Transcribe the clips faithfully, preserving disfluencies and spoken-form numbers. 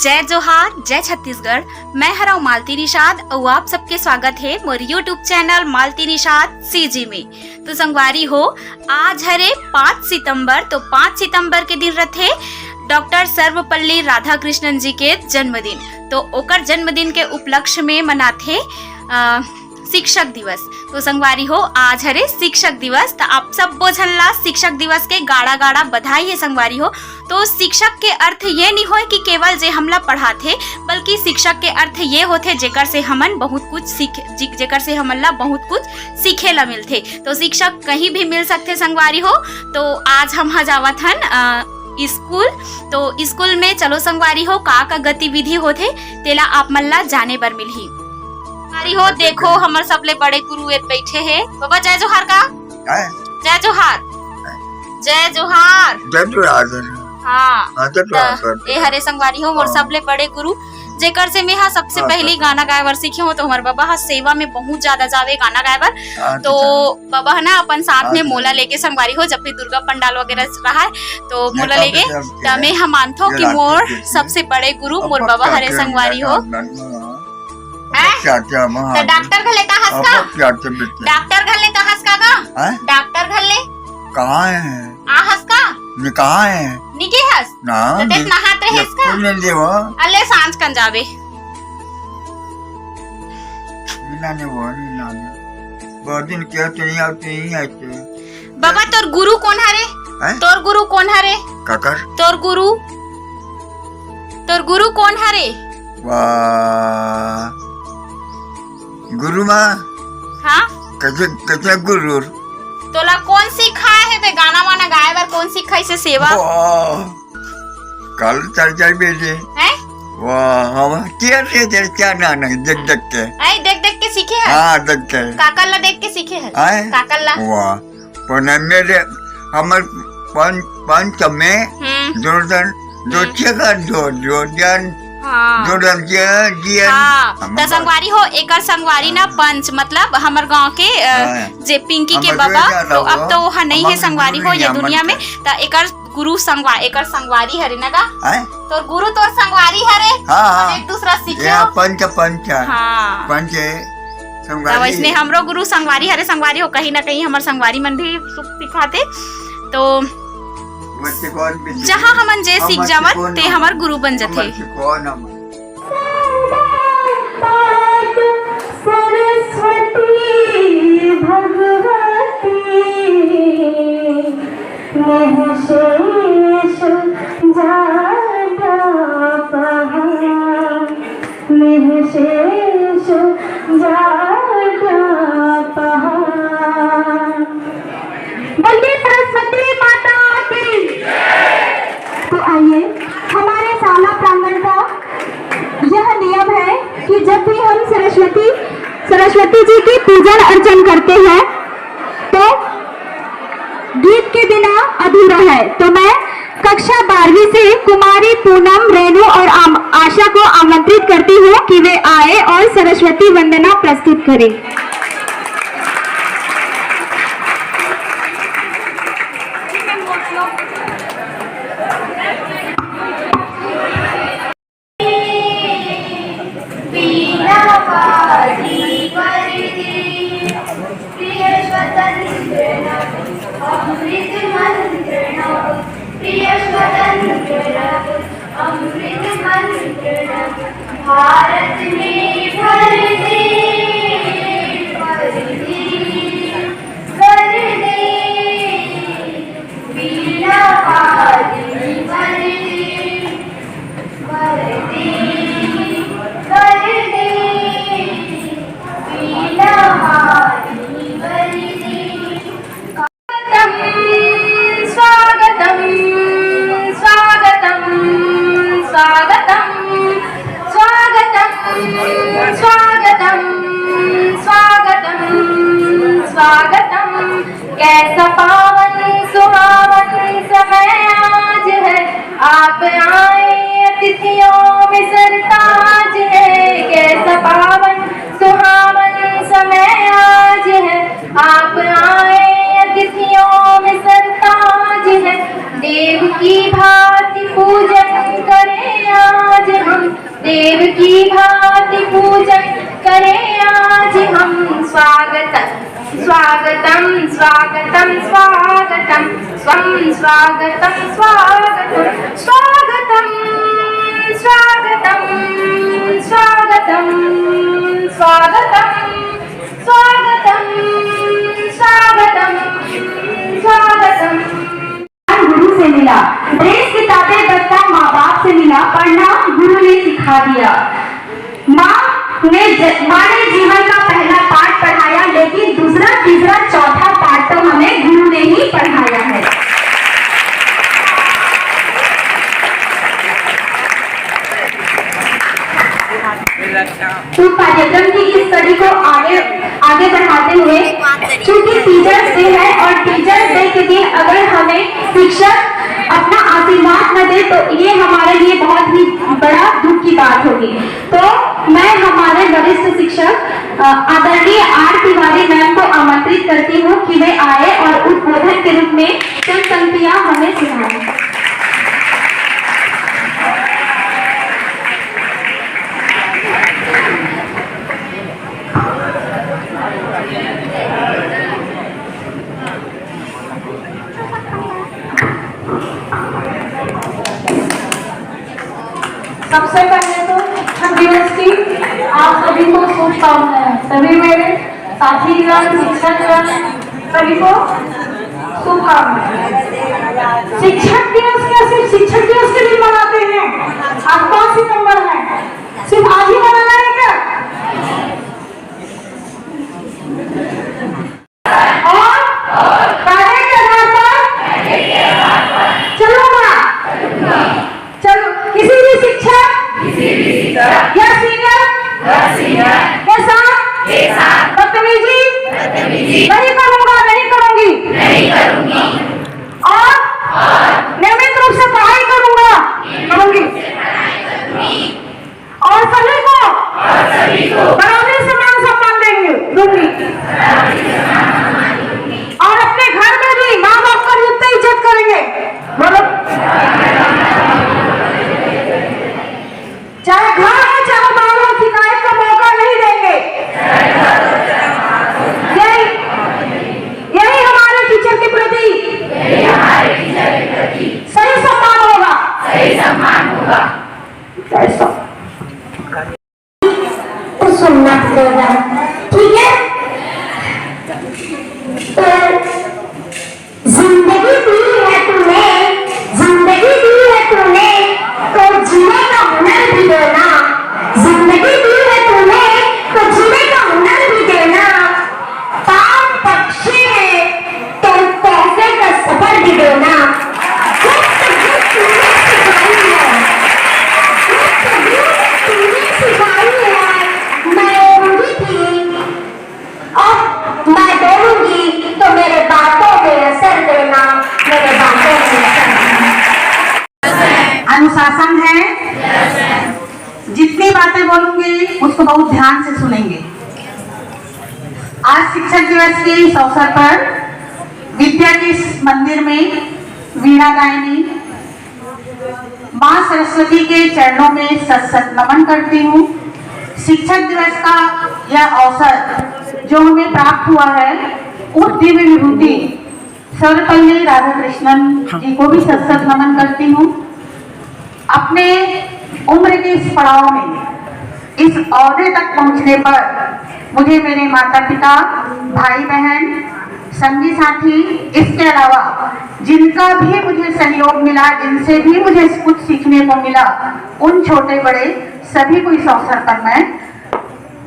जय जोहार, जय छत्तीसगढ़। मैं हरव मालती निषाद अउ आप सबके स्वागत हे मोर YouTube channel Malti Nishad CG में। तो संगवारी हो, आज हरे पाँच सितंबर, तो पाँच सितंबर के दिन रथे डॉक्टर सर्वपल्ली राधाकृष्णन जी के जन्मदिन। तो ओकर जन्मदिन के उपलक्ष्य में मनाथे, अ, शिक्षक दिवस। तो संगवारी हो, आज हरे शिक्षक दिवस, त आप सब्बो झन ला शिक्षक दिवस के गाड़ा गाड़ा बधाई हे संगवारी हो। तो शिक्षक के अर्थ ये नहीं होय कि केवल जे हमला पढ़ाथे, बल्कि शिक्षक के अर्थ ये होथे जेकर से हमन बहुत कुछ सीख, जे-, जेकर से हमन ला बहुत कुछ सीखे ला मिलथे। तो शिक्षक कहीं भी मिल सकथे संगवारी हो। तो आज हम ह जावत हन, अ, स्कूल। तो स्कूल में चलो संगवारी हो, का का गतिविधि होथे, तेला आप मन ला जाने बर मिलही। संगवारी हो, देखो, हमर सबले बड़े गुरु ए बैठे हे। बाबा, जय जोहार का? काय? जय जोहार। जय जोहार। जय जोहार। हाँ, हाँ, जय जोहार, त जय जोहार। ए हरे संगवारी हो, मोर हाँ। सबले बड़े गुरु, जेकर से मैं हा सबसे हाँ, पहली हाँ। गाना गाए बर सीखे हो, तो हमर बाबा हा सेवा में बहुत ज्यादा जावे गाना गाए बर। हाँ, तो अच्छा। बाबा ह ना अपन साथ में अच्छा। मोला लेके संगवारी हो, जब भी दुर्गा पंडाल वगैरह रहा है, तो मोला लेके, त मैं ह मानथो कि मोर सबसे बड़े गुरु मोर बाबा हरे संगवारी हो। हैं? त डॉक्टर घले का हस का? डॉक्टर घले का हस का गा? हैं? डॉक्टर घले? कहाँ है? आ हस का? मैं कहाँ है? निके हस? ना, त देख नहात रहे हस का? अले सांझ कन जावे। मिला ने वो, मिला ने। बहुत दिन क्या तो नहीं आते, नहीं आते। बाबा, तोर गुरु कोन हरे? हैं? तोर गुरु कोन हरे? काकर? तोर गुरु, तोर गुरु कोन हरे? वाह, गुरु माँ। हाँ? कैसे, कैसे गुरु? तोला कोन सिखाए हे बे गाना वाना गाए बर? कोन सिखाइसे सेवा? वाह। काल चार चार बजे। हैं? वाह, हम किया रे, तेरे क्या ना, ना, देख, देख के। आई, देख, देख के सीखे हैं? हाँ, देख के। काकल ला देख के सीखे हैं? हैं? काकल ला। वाह, पर ना मेरे, हमर पंच, पंच में हम्म। दो जन, दो हम्म। छेका, दो, दो जन, हाँ। दो जन के दिए। हाँ, हम त संगवारी हो, एकर संगवारी ना पंच, मतलब हमर गांव के, अ, हाँ। जे पिंकी के बाबा, तो अब तो वो नहीं है संगवारी हो ये दुनिया में, त एकर गुरु संगवा-, एकर संगवारी हरे ना गा? हैं? तोर गुरु तोर संगवारी हरे? हाँ, हाँ। एक दूसरा सीखे हो? पंच, पंच। हाँ। पंच है, संगवारी। वैसने हमरो गुरु संगवारी हरे, संगवारी हो, कहीं ना कहीं हमर संगवारी मन भी सुख सिखाते। तो जहाँ हमन जे सीख जावन, ते हमर गुरु बन जथे। सरस्वती भगवती निःशेष जाड्यापहा, निःशेष जाड्यापहा। बोलिए सरस्वती माता की। तो आइए, हमारे शाला प्रांगण का यह नियम है कि जब भी हम सरस्वती, सरस्वती जी की पूजन अर्चन करते हैं, तो गीत के बिना अधूरा है। तो मैं कक्षा बारहवीं से कुमारी पूनम, रेनू और आम-, आशा को आमंत्रित करती हूँ कि वे आए और सरस्वती वंदना प्रस्तुत करें। प्रिय स्वतंत्र नव, अमृत मंत्र नव, प्रिय स्वतंत्र नव, अमृत मंत्र नव, भारत में भर दे, भर दे, भर दे, वीणा वादनी भर दे। स्वागतं, स्वागतं, स्वागतं, स्वागतं, स्वागतं, स्वागतं, स्वागतं। कैसा पावन सुहावन समय आज है, आप आए अतिथियों में सरताज है। कैसा पावन सुहावन समय आज है, आप आए अतिथियों में सरताज है। देव की भांति पूजन करें आज हम। देव की भांति पूजन करें आज हम। स्वागतम, स्वागतम, स्वागतम, स्वागतम, स्वम, स्वागतम, स्वागतम, स्वागतम, स्वागतम, स्वागतम, स्वागतम, स्वागतम, स्वागतम, स्वागतम। गुरु से मिला, ड्रेस किताबें बस्ता माँ बाप से मिला, पढ़ना गुरु ने सिखा दिया। माँ ने ज-, माँ ने जीवन का पहला पाठ पढ़ाया, लेकिन दूसरा, तीसरा, चौथा पाठ तो हमें गुरु ने ही पढ़ाया है। तो कार्यक्रम की इस कड़ी को आगे, आगे बढ़ाते हुए, चूंकि टीचर्स डे है और टीचर्स डे के दिन अगर हमें शिक्षक अपना आशीर्वाद न दे तो ये हमारे लिए बहुत ही बड़ा दुख की बात होगी। तो मैं हमारे वरिष्ठ शिक्षक, अ, आदरणीय आर तिवारी मैम को आमंत्रित करती हूँ कि वे आए और उद्बोधन के रूप में चंद पंक्तियाँ हमें सुनाएं। सबसे पहले तो शिक्षक दिवस की आप सभी को शुभकामनाएं। सभी मेरे साथीगण, शिक्षकगण, सभी को शुभकामनाएं। शिक्षक दिवस क्या सिर्फ शिक्षक दिवस के दिन मनाते हैं? आज पाँच सितंबर है, सिर्फ आज ही मनाना है क्या? और वादे के आधार पर चलूंगा। चलो, किसी भी शिक्षक या सीनियर के साथ बदतमीजी नहीं करूंगा, नहीं करूंगी। और नियमित रूप से पढ़ाई करूंगा, करूंगी। और सभी को बराबरी समान सम्मान देंगे, दूंगी। और अपने घर में भी माँ बाप का जितना इज्जत करेंगे, बोलो, चाहे घर हो चाहे बाहर हो, शिकायत का मौका नहीं देंगे। यही, यही हमारे टीचर के प्रति सही सम्मान होगा। सही सम्मान होगा। तो सुनना पड़ेगा, ठीक है? तो जिंदगी दी है तूने, जिंदगी दी है तूने, तो जीने का हुनर भी देना। जिंदगी दी है तूने, तो जीने का हुनर भी देना। पाँव पक्षी है, तो तोहफे का सफर भी देना। गुप्त गुप्त तूने सिखाई है, गुप्त गुप्त तूने सिखाई है, मैं रूढ़ी थी। अब मैं बोलूंगी तो मेरे बातों में असर देना, मेरे बातों में असर देना। अनुशासन है, जितनी बातें बोलूंगी उसको बहुत ध्यान से सुनेंगे। आज शिक्षक दिवस के इस अवसर पर विद्या के इस मंदिर में वीणा गायनी, माँ सरस्वती के चरणों में सत सत नमन करती हूँ। शिक्षक दिवस का यह अवसर जो हमें प्राप्त हुआ है, उस दिव्य विभूति सर्वपल्ली राधाकृष्णन जी को भी सत सत नमन करती हूँ। अपने उम्र के इस पड़ाव में, इस ओहदे तक पहुँचने पर मुझे मेरे माता पिता, भाई बहन, संगी साथी, इसके अलावा जिनका भी मुझे सहयोग मिला, जिनसे भी मुझे कुछ सीखने को मिला, उन छोटे बड़े सभी को इस अवसर पर मैं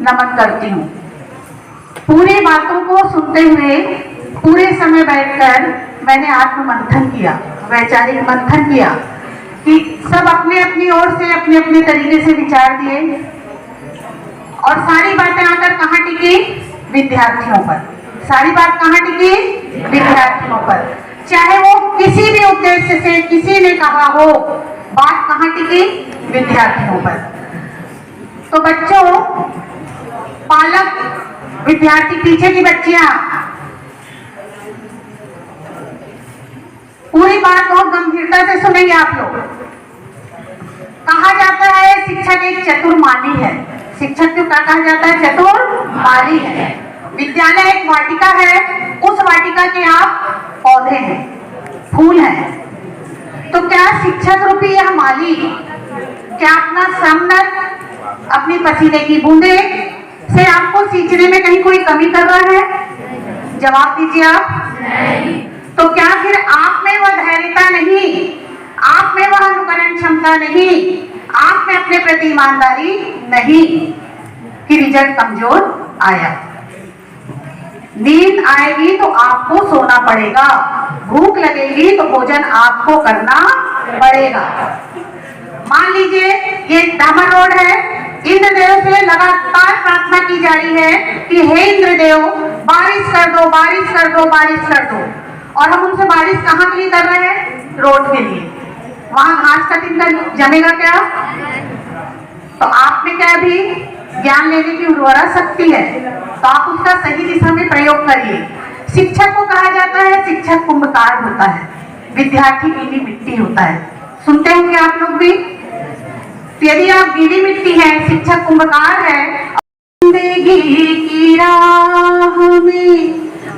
नमन करती हूँ। पूरी बातों को सुनते हुए पूरे समय बैठकर मैंने आत्म मंथन किया, वैचारिक मंथन किया कि सब अपने अपनी ओर से अपने अपने तरीके से विचार दिए और सारी बातें आकर कहाँ टिकी? विद्यार्थियों पर। सारी बात कहाँ टिकी? विद्यार्थियों पर। चाहे वो किसी भी उद्देश्य से किसी ने कहा हो, बात कहाँ टिकी? विद्यार्थियों पर। तो बच्चों, पालक, विद्यार्थी, पीछे की बच्चियां, पूरी बात बहुत गंभीरता से सुनेंगे आप लोग। कहा जाता है शिक्षक एक चतुर माली है। शिक्षक को क्या कहा जाता है? चतुर माली है। विद्यालय एक वाटिका है, उस वाटिका के आप पौधे हैं, फूल हैं। तो क्या शिक्षक रूपी यह माली क्या अपना श्रम दर, अपनी पसीने की बूंदे से आपको सींचने में कहीं कोई कमी कर रहा है? जवाब दीजिए आप। तो क्या फिर आप में वह धैर्यता नहीं, आप में वह अनुकरण क्षमता नहीं, आप में अपने प्रति ईमानदारी नहीं कि रिजल्ट कमजोर आया? नींद आएगी तो आपको सोना पड़ेगा, भूख लगेगी तो भोजन आपको करना पड़ेगा। मान लीजिए, ये डामर रोड है, इंद्रदेव से लगातार प्रार्थना की जा रही है कि हे इंद्रदेव, बारिश कर दो, बारिश कर दो, बारिश कर दो। और हम उनसे बारिश कहाँ के लिए कर रहे हैं? रोड के लिए। वहां घास का तिनका जमेगा क्या? तो आप में क्या अभी ज्ञान लेने की उर्वरा शक्ति है, तो आप उसका सही दिशा में प्रयोग करिए। शिक्षक को कहा जाता है, शिक्षक कुंभकार होता है, विद्यार्थी गीली मिट्टी होता है। सुनते होंगे आप लोग भी। तो यदि आप गीली मिट्टी हैं, शिक्षक कुंभकार है, जिंदगी की राह में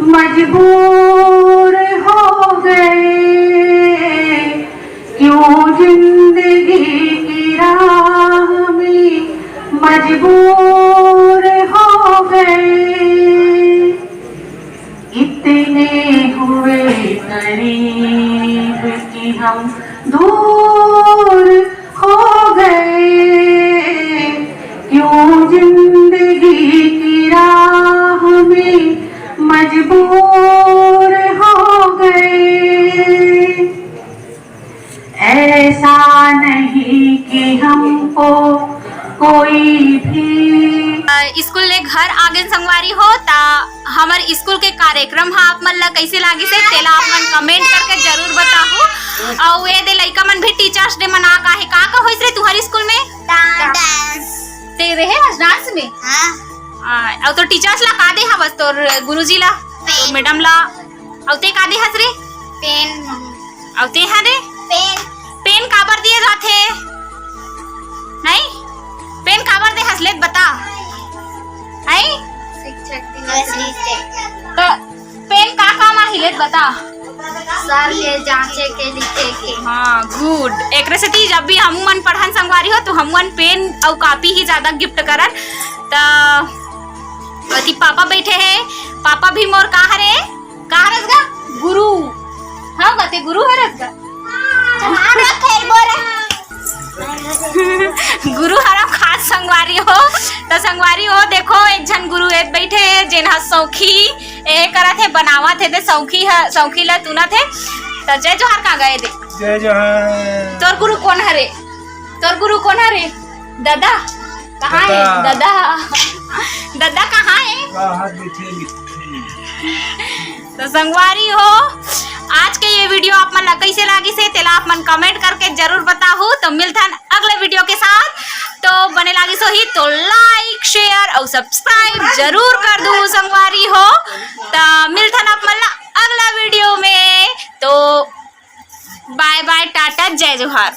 मजबूर हो गए, क्यों जिंदगी की राह में मजबूर हो गए। इतने हुए करीब कि हम दूर हो गए, क्यों जिंदगी की राह में मजबूर हो गए। ऐसा नहीं कि हमको कोई भी अ, स्कूल ले घर आगेन संगवारी हो, त हमर स्कूल के कार्यक्रम ह आप मन ला कइसे लागिस हे, तेला आप मन कमेंट करके जरूर बताहू। अउ ए दे लइका मन भी टीचर्स डे मना का हे, का का होइस रे तुहर स्कूल में? डांस। ते रहे आज डांस में? हाँ। आ, अउ तो टीचर्स ला का दे हवस, तोर गुरुजी ला, तोर पेन। मैडम ला, अउ ते का दे हस रे? पेन। अउ ते हा रे? पेन। पेन काबर दिए जाथे? नहीं? पेन काबर दे हस, ले त बता। हैं? शिक्षक दिवस निमित्त। तो पेन का काम आही, ले त बता। सर के जांचे के, लिखे के। हाँ, गुड। एकरे सेती जब भी हमू मन पढ़न संगवारी हो, तो हमू मन पेन अउ कॉपी ही ज्यादा गिफ्ट करन। त अति पापा बैठे हे, पापा भी मोर का हरे? का हरस गा? गुरु। हाँ गा, ते गुरु हरस गा? गुरु हरम खास संगवारी हो। त संगवारी हो, देखो, एक झन गुरु ए बैठे हे, जेन ह सौखी ए करत हे, बनावत हे, ते सौखी ह, सौखी ला तुनत हे। त जय जोहार का गए दे। जय जोहार। तोर गुरु कोन हरे? तोर गुरु कोन हरे? दादा? कहाँ हे? दादा। दादा। दादा कहाँ हे? बाहर बैठे, बैठे। तो संगवारी हो, आज के ये वीडियो आप मन ला कइसे लागिस हे, तेला आप मन कमेंट करके जरूर बताहू। तो मिलथन अगले वीडियो के साथ। तो बने लागिस होही तो लाइक, शेयर अउ सब्सक्राइब जरूर कर दू संगवारी हो। तो मिलथन आप मन ला अगला वीडियो में। तो बाय बाय, टाटा, जय जोहार।